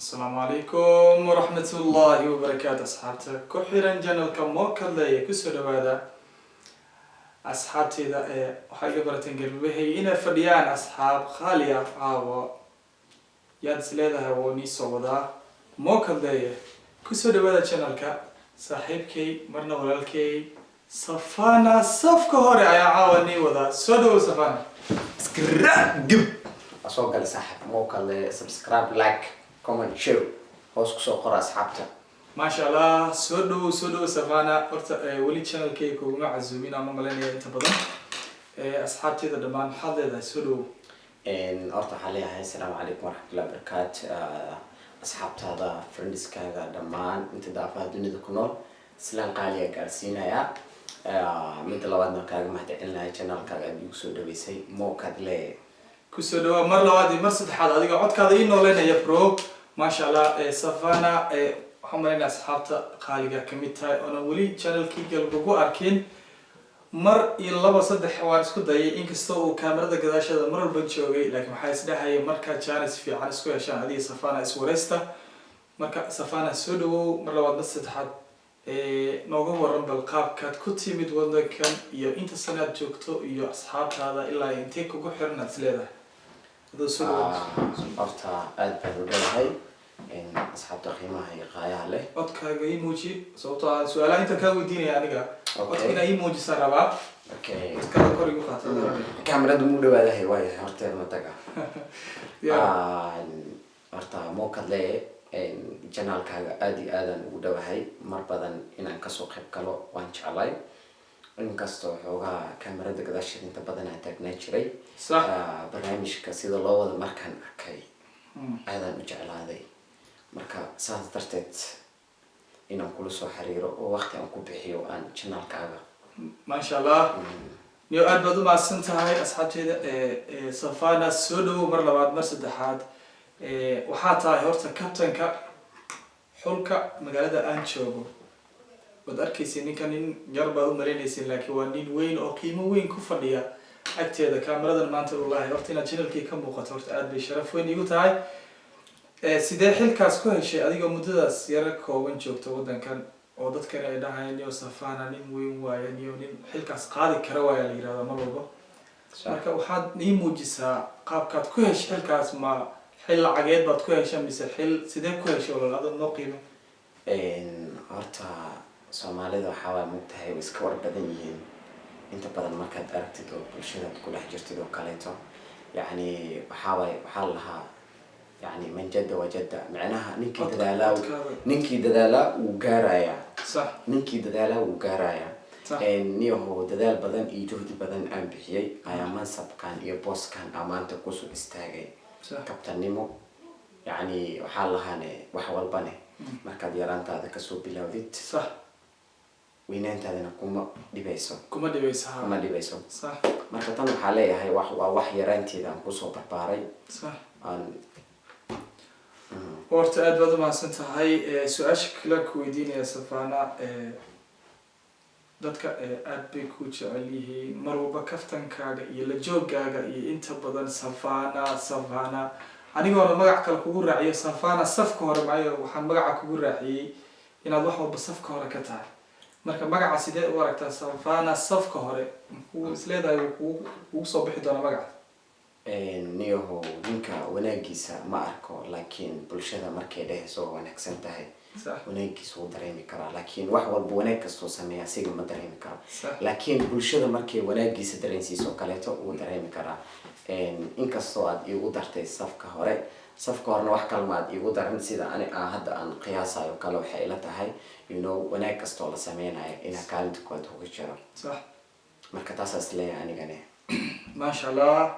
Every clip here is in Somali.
Asalaamu calaykum waraxmatullaahi wabarakaatu. Asxaabta ku xiran channelka Mookadleye, kusoo dhawaada. Asxaabteyda ee waxaa iga barateen garbahay inay fadhiyaan asxaab qaali ah. Caawa yaad is leedahay woo nii soo wadaa Mookadleye? Kusoo dhawaada channelka. Saaxiibkay, marna walaalkay, Safana safka hore ayaa caawa nii wadaa. Soo dhawow, Safana. Subscribe waa soo galay, saaxib Mookale. Subscribe, like, comment, share, hoos kusoo qora, asxaabta. Maasha Allah, soo dhawow, soo dhawow, Savana. Horta weli channelkayga kuguma casuumin ama malaynaya inta badan. Asxaabteyda dhammaan maxaad leedahay? Soo dhawow. Horta waxaan leeyahay asalaamu calaykum waraxmatullahi wabarakaat. Asxaabtaada, friendskaaga dhammaan inta daafaha dunida ku nool islaan qaaliya gaarsiinaya. Midda labaadna kaaga mahadcelinaya channelkaaga aad igu soo dhaweysay, Mookadle. Kusoo dhawaa mar labaad iyo mar saddexaad, adiga codkaada ii nooleynaya, bro. Maasha Allah. Savana, waxaan malaynaya asxaabta qaaliga kamid tahay oonan weli channelkayga lagugu arkin. Mar iyo laba, saddex waan isku dayay, inkastoo uu kaamirada gadaasheeda mar walba joogay, laakiin waxaa isdhahayay markaa chance fiican isku heshaan adiga Safana iswareysta. Marka Safana, soo dhawow mar labaad, mar saddexaad. Nooga waran bal qaabkaad ku timid wadankan iyo inta sanaad joogto iyo asxaabtaada ilaa intee kugu xiran aad is leedahay adoo. Soo dhawow. Horta aad baan u dhowahay asxaabta qiimaha iyo qaayaha leh. Codkaaga ii muuji, sababtoo ah su-aalaha intaan kaa weydiinaya aniga codka inaa ii muujisaan rabaa. Okay. Codkaada kor igu qaata. Kaamirada mu dhawaadahay, waayahay, horteed ma taga. Horta Mookadle, channelkaaga aada iyo aadaan ugu dhowahay. Mar badan inaan kasoo qayb galo waan jeclay, inkastoo xoogaa kaamirada gadaasheed inta badan aan taagnaa jiray. Barnaamijka sida loo wada markaan arkay, aadaan u jeclaaday. Marka saas darteed inaan kula soo xiriiro oo waqti aan ku bixiyo aan channelkaaga. Maasha Allah, niyo aad baad u mahadsan tahay. Asxaabteeda, Safana, soo dhawow mar labaad, mar saddexaad. Waxaa tahay horta kabtanka xulka magaalada aan joogo. Waad arkaysa ninka, nin yar baad u malaynaysin, laakiin waa nin weyn oo qiimo weyn ku fadhiya agteeda. Kaamiradan maanta ulahay horta inaad channelkii ka muuqato, horta aad bay sharaf weyn igu tahay. Sidee xilkaas ku heshay adigoo muddadaas yaro kooban joogto waddankan, oo dadkani ay dhahayaan, "Niyo Safana nin weyn waaye, niyo nin xilkaas qaadi kara waaya," la yihahda mar walba? Marka waxaad ii muujisaa qaabkaad ku heshay xilkaas. Ma xil lacageed baad ku heshay mise xil sidee ku heshay, walaal, adoo noo qiimo? Horta Soomaalida waxaa waa mogtahay, way iska war badan yihiin inta badan. Markaad aragtid oo bulshadaad ku dhex jirtid oo kaleeto, yacni waxaa waay, waxaa la lahaa, yani man jadda wajadda, micnaha ninkii dadaalaa, codkaada. Ninkii dadaalaa wuu gaarayaa. Ninkii dadaalaa wuu gaarayaa. Niyahow, dadaal badan iyo juhdi badan aan bixiyey ayaa mansabkan iyo booskan aa maanta kusoo istaagay. Kabtanimo, yacni waxaa lahaane wax walbane markaad yaraantaada kasoo bilowdid, weynaantaadana kuma dhibayso. Kuma dhibaysa, ha. Kuma dhibayso. Marka tan waxaa leeyahay wax waa wax yaraanteeda aan kusoo barbaaray. Aan Horta aad baad umahadsan tahay. Su-aasha kale ku weydiinaya, Safana, dadka aad bay ku jecel yihiin mar walba kaftankaaga iyo la joogaaga iyo inta badan Safana, Safana. Anigoona magac kale kugu raaciyo, Safana safka hore maayo, waxaan magaca kugu raaciyey inaad wax walba safka hore ka tahay. Marka magaca sidee u aragtaa, Safana safka hore? Makuu isleedahay wuu kugu soo bixi doonaa magaca? Niyahow, ninka wanaagiisa ma arko, laakiin bulshada markay dhehayso waa wanaagsan tahay, wanaagiisa wuu dareemi karaa. Laakiin wax walba, wanaag kastoo sameeya asiga ma dareemi karo, laakiin bulshada markay wanaagiisa dareensiiso kaleeto wuu dareemi karaa. Inkastoo aad iigu dartay safka hore, safka horena wax kalma aad iigu daran, sida ani aan hadda aan qiyaasayo kale, waxay ila tahay wanaag kastoo la sameynayo inaa kaalinta koowaad uga jiro. Marka taasaa isleeyahay anigane. Maasha Allah.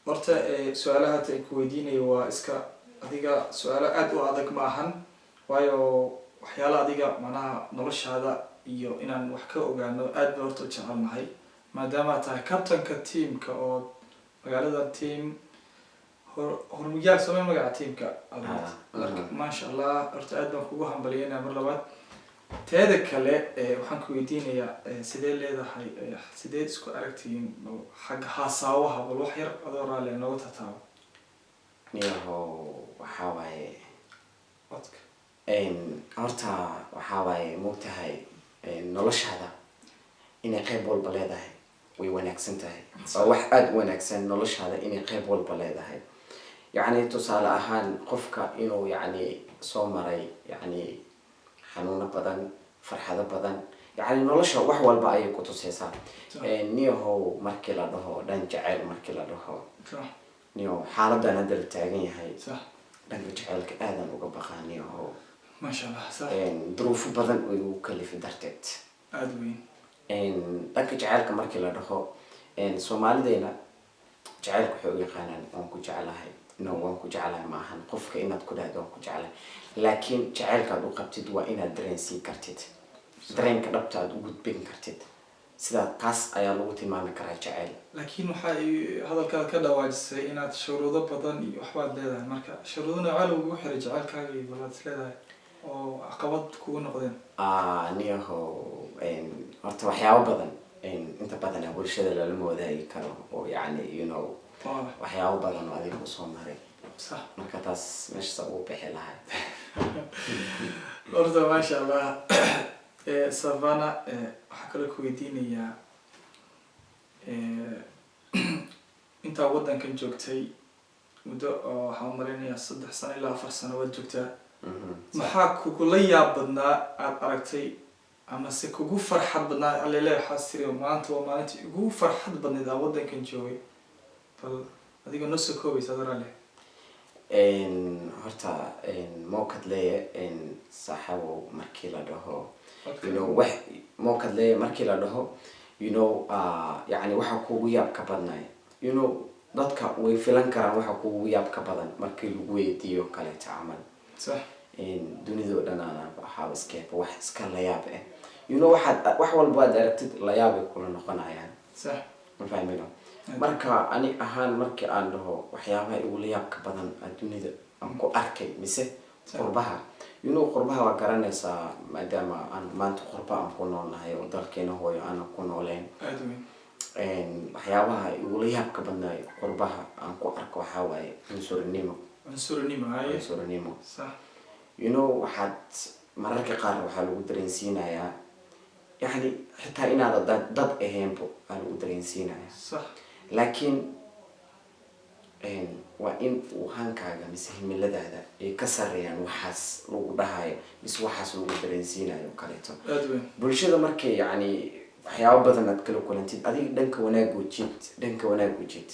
Horta su-aalaha hata ku weydiinayo waa iska adiga, su-aalo aada u adag ma ahan, waayo waxyaala adiga macnaha noloshaada iyo inaan wax ka ogaano aad ba horta u jecelnahay, maadaama tahay captainka teamka oo magaalada, team Hormuyaal samey magaca teamka. Marka maasha Allah, horta aad baan kugu hambalyeynaya mar labaad. Teeda kale, waxaan ku weydiinayaa, sidee leedahay, sidee isku aragtihiin bal xagga haasaawaha? Bal wax yar adoo raalli nooga tataabo. Niyahow, waxaa waaye Codka. Horta waxaa waaye, moogtahay, noloshaada inay qayb walba leedahay way wanaagsan tahay. Waa wax aada u wanaagsan noloshaada inay qayb walba leedahay. Yacni, tusaale ahaan, qofka inuu, yacni, soo maray, yacni, xanuuno badan, farxado badan, yacni nolosha wax walba ayay ku tuseysaa. Niyahow, markii la dhaho dhan jaceyl, markii la dhaho, niyahow, xaaladan hadda la taagan yahay, dhanka jaceylka aadan uga baqaa, niyahow. Maasha Allah, sax. Duruufo badan oo igu kalifi darteed. Aada weyn. Dhanka jaceylka markii la dhaho, Soomaalideena jaceylka waxay u yaqaanaan "waan ku jeclahay". No, "waan ku jeclahay" ma ahan qofka inaad ku dhahdo "waan ku jeclahay", laakiin jaceylkaad u qabtid waa inaad dareensiin kartid, dareenka dhabta aad u gudbin kartid. Sidaa taas ayaa lagu tilmaami karaa jaceyl. Laakiin waxa ay hadalkaad ka dhawaajisay inaad shuruudo badan iyo waxbaad leedahay. Marka shuruudo noocee lagugu xiray jaceylkaaga iyo balaad is leedahay oo caqabad kugu noqdeen? Niyahow, horta waxyaabo badan, inta badana bulshada lalama wadaagi karo oo, yacni, waxyaabo badan oo adiga usoo maray. Marka taas meeshasa ugu bixi lahay. Horta maasha Allah. Savana, waxaa kaloo ku weydiinayaa, intaa waddankan joogtay muddo oo waxaan umaleynayaa 3 sano ilaa 4 sano waad joogtaa, maxaa kugula yaab badnaa aada aragtay ama se kugu farxad badnaa? Alele, waxaas tiri maanta waa maalintii ugu farxad badnayd aan waddankan joogay. Bal adigoo noo soo koobaysa, adoo leh. Horta mokadleye, saaxabow, markii la dhaho, wax mokadleye markii la dhaho, yani waxa kugu yaab ka badnay, dadka way filan karaan waxa kugu yaab ka badan markii lagu weydiiyo kaleeto camal. Dunidoo dhan ana waxaaba iskeeba wax iska layaab eh, waxaad wax walba aad aragtid layaabay kula noqonayaan. Ma fahmino? Marka ani ahaan markii aan dhaho waxyaabaha igula yaabka badan dunida aan ku arkay mise qurbaha, qurbaha waa garanaysaa, maadaama aan maanta qurba aan ku noolnahay oo dalkeena hooyo aanan ku nooleyn. Aada weyn. Waxyaabaha igula yaabka badnaa qurbaha aan ku arko waxaa waaye cunsurinimo. Cunsurinimo, haye. Cunsurinimo. Waxaad mararka qaar waxaa lagu dareensiinayaa, yacni, xitaa inaada dad ahaynbo aa lagu dareensiinayaa. Laakiin waa in uu hankaaga mise himiladaada ay ka sareeyaan waxaas lagu dhahayo mise waxaas lagu dareensiinayo kaleeto. Aada weyn. Bulshada markay, yacni, waxyaabo badan aad kala kulantid, adiga dhanka wanaag ujid, dhanka wanaag ujid.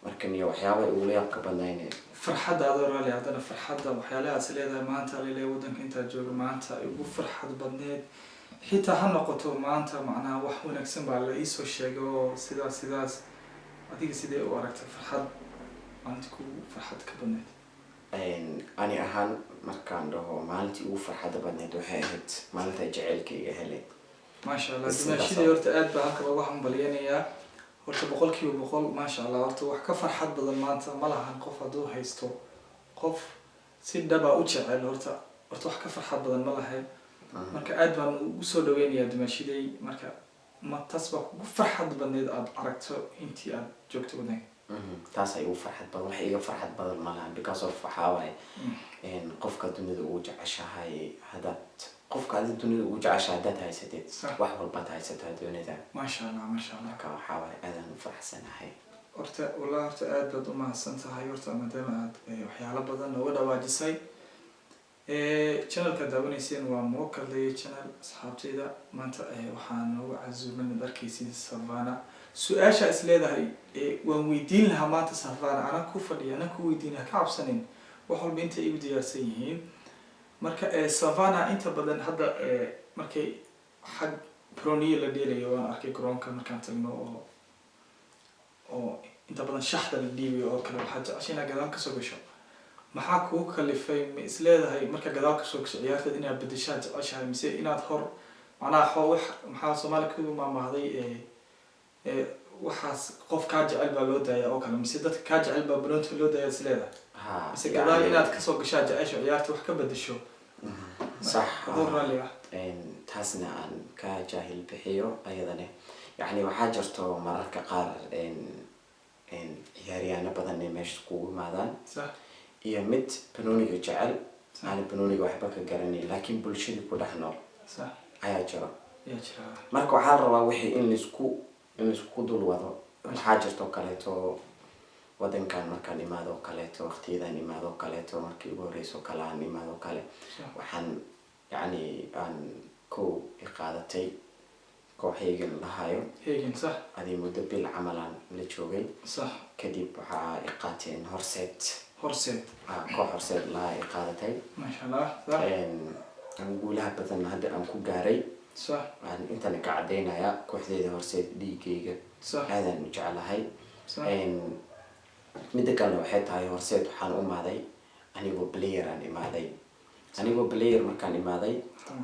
Marka niyo, waxyaabaha igula yaabka badnayne. Farxadda, adoo raali, haddana farxadda, waxyaalahaas leedahay maanta alele waddanka intaa jooga maanta ay ugu farxad badneed, xitaa ha noqoto maanta macnaha wax wanaagsan baa la iisoo sheegay oo sidaas sidaas, adiga sidee u aragtay farxad maalinta kugu farxad ka badneed? Ani ahaan markaan dhaho maalintii ugu farxadda badneed waxay ahayd maalinta jaceylkayga helay. Maasha Allah. Sidaas. Dumaashidii horta aad baa halka loogu hambalyanayaa horta, 100%, maasha Allah. Horta wax ka farxad badan maanta ma lahan qof hadduu haysto qof si dhaba u jecel. Horta wax ka farxad badan ma lahayn. Marka aad baan ugu soo dhaweynayaa dumaashiday. Marka ma taas baa kugu farxad badneed aada aragto intii aad joogto waddanka? Taas ay ugu farxad badan, wax iga farxad badan ma lahan, because of waxaa waaye qofka dunida ugu jeceshahay haddaad, qofka adi dunida ugu jeceshahay haddaad haysatid, wax walbaad haysataa dunida. Maasha Allah, maasha Allah. Marka waxaa waaye aadaan u faraxsanahay. Horta wallah, horta aad baad umahadsan tahay horta, maadaama aad waxyaalo badan nooga dhawaajisay. Channelka daawanayseen waa Mokaley Channel. Asxaabteyda, maanta waxaa nooga casuuman ad arkaysiin Savana. Su-aasha is leedahay waan weydiin lahaa maanta Savana, anaa ku fadhiya, anaa ku weydiin, ha ka cabsanin, wax walba intay igu diyaarsan yihiin. Marka Savana, inta badan hadda markay xag broniya la dheelayo waan arkay garoonka markaan tagno oo inta badan shaxda la dhiibayo oo kale, waxaad jeceshay inaad gadaal kasoo gasho. Maxaa kugu kalifay? Ma is leedahay marka gadaal kasoo gasho ciyaarteed inaad bedeshaad jeceshahay mise inaad hor macnaha wax maxaa Soomaali ku maamahday ee waxaas qof kaa jecel baa loo daaya oo kale, mise dadka kaa jecel baa banoonta loo daaya is leedahay? Ha. Mise gadaal inaad kasoo gashaa jecesho, ciyaarta wax ka bedesho? Sax. Adoo raalli ah. Taasna aan ka jaahil bixiyo ayadane. Yacni, waxaa jirto mararka qaar ciyaaryaano badan ay meesha kugu imaadaan iyo mid banooniga jecel. Aan banooniga waxba ka garanayn, laakiin bulshadii ku dhex nool ayaa jiro. Yaa jira. Marka waxaa la rabaa wixii in laisku dul wado. Waxaa jirto kaleeto, wadankan markaan imaado oo kaleeto, waqtiyadan imaado oo kaleeto, markii ugu horeyso kale aan imaado oo kale, waxaan yacni aan kow i qaadatay kooxaygan lahayo. Hegan, sax. Adii muddo bil camal aan la joogay. Kadib waxaa i qaateen Horseed. Horseed. Ah, koox Horseed lahaa i qaadatay. Maasha Allah, sax. Aan guulaha badan hadda aan ku gaaray. Aan intan ka cadeynayaa, kooxdeyda Horseed dhiigayga aadaan u jeclahay. Midda kalena waxay tahay, Horseed waxaan u imaaday anigoo player aan imaaday. Anigoo player markaan imaaday,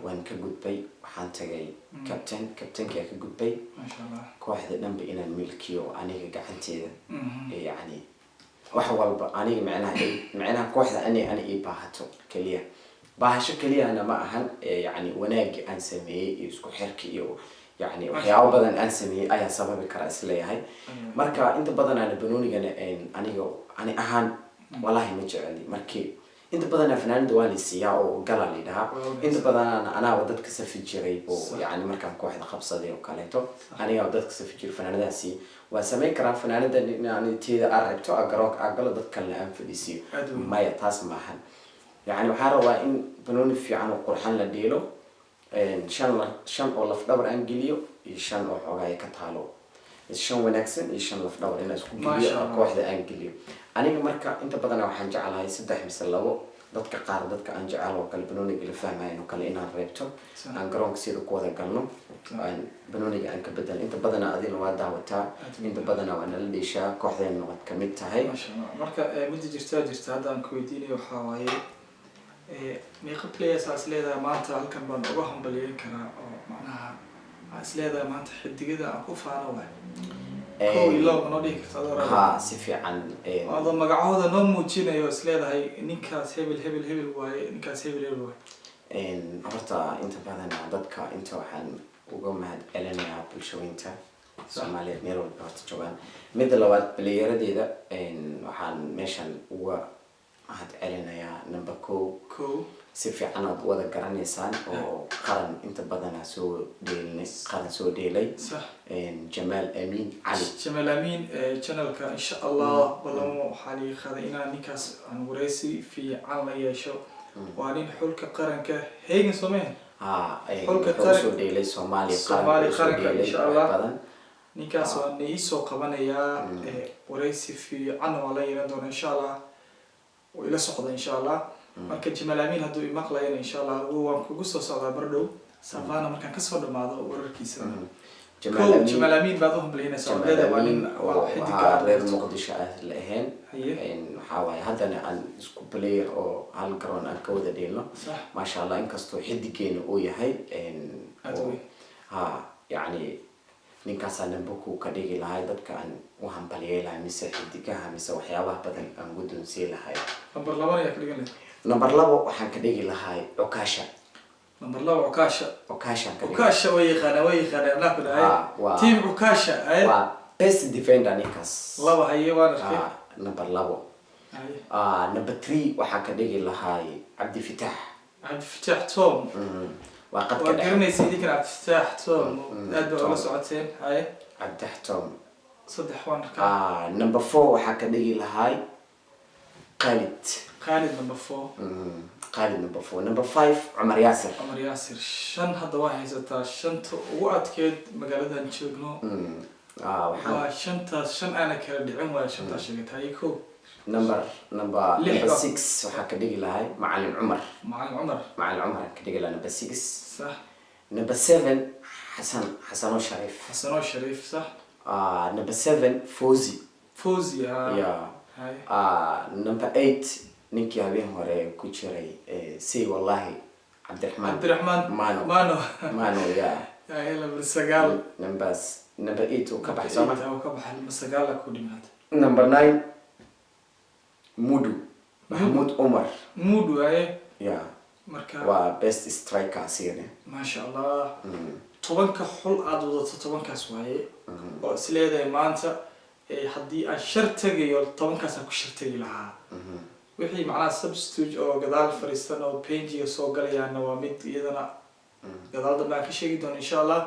waan ka gudbay, waxaan tagay captain. Captainkaa ka gudbay, Maasha Allah. kooxda dhanba inaan milkiyo aniga gacanteeda. Ee yacni wax walba aniga micnaha kooxda ani ii baahato keliya, baahasho keliyana ma ahan. Ee yacni wanaagii aan sameeyey iyo isku xirki iyo yacni waxyaabo badan aan sameeyey ayaa sababi kara isleeyahay. Marka inta badan banoonigana aniga ani ahaan walahi ma jeceli. Markii inta badanaa fanaanida waa laysiiyaa oo gala layidhahaa, inta badanana anaaba dadka safi jiray oo yacni markaan kooxda qabsaday oo kaleeto, anigaa dadka safi jiray. Fanaanadaasi waa samayn karaa, fanaanada inaan teeda aan rabto a garoonka aan galo, dad kalena aan fadhiisiyo. Aad weyn. Maya, taas maahan. Yacni waxaan rabaa in banooni fiican oo qurxan la dheelo, shan oo lafdhabar aan geliyo iyo shan oo xoogaa ka taalo, shan wanaagsan iyo shan lafdhabar inaan isku Masha geliyo, Allah. kooxda aan geliyo aniga. Marka inta badan waxaan jeclahay saddex mise labo, dadka qaar, dadka aan jecel oo kale, banooniga la fahmayan oo kale, inaan reebto, aan garoonka sida ku wada galno, aan banooniga aan ka bedel. Inta badana adina waa daawataa, inta badana waa nala dheeshaa, kooxdeena waad kamid tahay. Maasha Allah. Marka midda jirtaa hadda aan ku weydiinayo waxaa waaye, meeqa players aa is leedahay maanta halkan baan uga hambalyeyn karaa, oo macnaha aa is leedahay maanta xidigada aan ku faano waay, kow iyo laba ma noo dhihi karta adoo raba? Haa, si fiican. Adoo magacahooda noo muujinayo, is leedahay ninkaas hebel hebel hebel waaye, ninkaas hebel hebel waaye. Horta inta badan dadka inta waxaan uga mahad celinayaa bulshooyinta Soomaaliyeed meel walba horta joogaan. Midda labaad, playeradeeda waxaan meeshan uga mahad celinayaa number kow, Kow. si fiican aad wada garanaysaan oo qaran inta badana soo dheelnay, qaran soo dheelay, Jamaal Amiin Cali. Jamaal Amiin, channelka insha Allah balamo waxaa liga qaaday inaan ninkaas aan wareysi fiican la yeesho. Waa nin xulka qaranka Hegan soomeen. Ha. Xulka wuxuu usoo dheelay Soomaaliya. Soomaaliya qaranka usoo qaranka, dheelay insha wax Allah. badan. Ninkaas waa na iisoo qabanayaa, wareysi fiican waa la yeelan doona insha Allah, wuu ila socda insha Allah. Marka Jamaal Amiin hadduu imaqlayana, insha Allah waan kugu soo socdaa bardhow Savana markaan kasoo dhamaado wararkiisa. Jamaal Kow. Amiin. Jamaal Amiin baad u hambalyeynaysaa. Jamaal Leedahay waa nin Amiin waa oo xidiga ahaa reer Muqdisho ah la ahayn. Waxaa waaye haddana aan isku player oo hal garoon aan ka wada dheelno. Maasha Allah, inkastoo xidigeena uu yahay Aad weyn. Ha, yacni ninkaasaa number ku ka dhigi lahay dadka aan u hambaliyey lahay, mise xidigaha, mise waxyaabaha badan aan guddoonsiin lahay. Number labana ayaa ka dhigan lahayd? Number labo waxaan ka dhigi lahay Cukasha. Number laba Cukasha. Cukashaan ka dhigi. Cukasha way yaqaanaa, way yaqaanaa, anaa ku dhahay. Ha, Team Cukasha, haye. Waa best defender ninkaas. Laba, haye, waan arkay. Ha, number labo. Haye. Ah, number three waxaa ka dhigi lahay Cabdifitaax. Cabdifitaax Tom. Waa qadka Waa dhexe. garanaysa idinkan Cabdifitaax Tom, aad baa ula Tom. socoteen, haye. Cabdifitaax Tom. Saddex waan arkaa. Ah, number four waxaa ka dhigi lahay Khalid. Khalid number four. Khalid number four. Number five, Cumar Yaasir. Cumar Yaasir. Shan hadda waa haysataa, shanta ugu adkeyd magaaladan joogno. Ah, waxaan Waa shantaas, shan aana kala dhicin waaya shantaas sheegatay. Haye, kow. Number Lix number ba. six waxaa ka dhigi lahay Macalin Cumar. Macalin Cumar. Macalin Cumar aan ka dhigi lahay number six. Number seven, Xasan, Xasano Shariif. Xasano Shariif, sax. Ah, number seven, Fawzi. Fawzi, ha. Yeah. Haye. Ah, number eight, ninkii habeen hore ku jiray, say wallahi, Cabdiraxmaan. Cabdiraxmaan. Mano. Mano. Mano, yeah. Haye, number sagaal. Number eight uu ka baxay sooma? Eight uu ka baxay, number sagaal ku dhimaad. Number nine, Mudu Maxamuud Umar. Mudu, haye. Yeah. Marka waa best striker asigana. Maasha Allah. 10-ka xul aada wadato, 10-kaas waaye oo is leedahay maanta, haddii aan shar tegayo 10-kaasaan ku shar tegi lahaa. Wixii macnaha substitute oo gadaal fariistan oo benchiga soo galayaana waa mid iyadana gadaal dambe aan ka sheegi doono, insha Allah.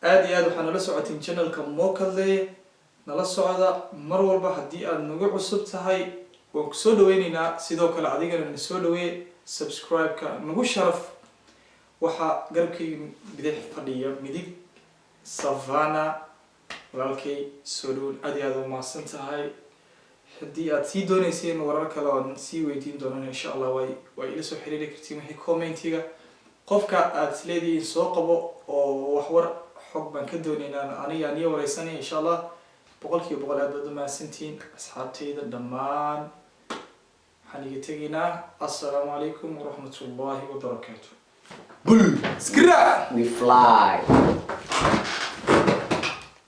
Aad iyo aad waxaa nala socotiin channelka Mokadle. Nala socda mar walba. Haddii aad nagu cusub tahay, waan kusoo dhaweyneynaa. Sidoo kale adigana na soo dhaweey, subscribe-ka nagu sharaf. Waxaa garabkayga bidix fadhiya, midig, Savana walaalkay. Soo dhawoon, aad iyo aad u mahadsan tahay. Haddii aad sii dooneyseen warar kale oon sii weydiin doonana, insha Allah, way ila soo xiriiri kartiin. Wixii commentiga, qofka aad isleedihiin soo qabo oo wax war xog baan ka dooneynaa, aniga niyo wareysanaya, insha Allah. 100% aad baad u mahadsantihiin, asxaabteyda dhammaan. Waxaan iga tegaynaa assalaamu calaykum waraxmat ullahi wabarakaatu. Bull. Skra. We fly.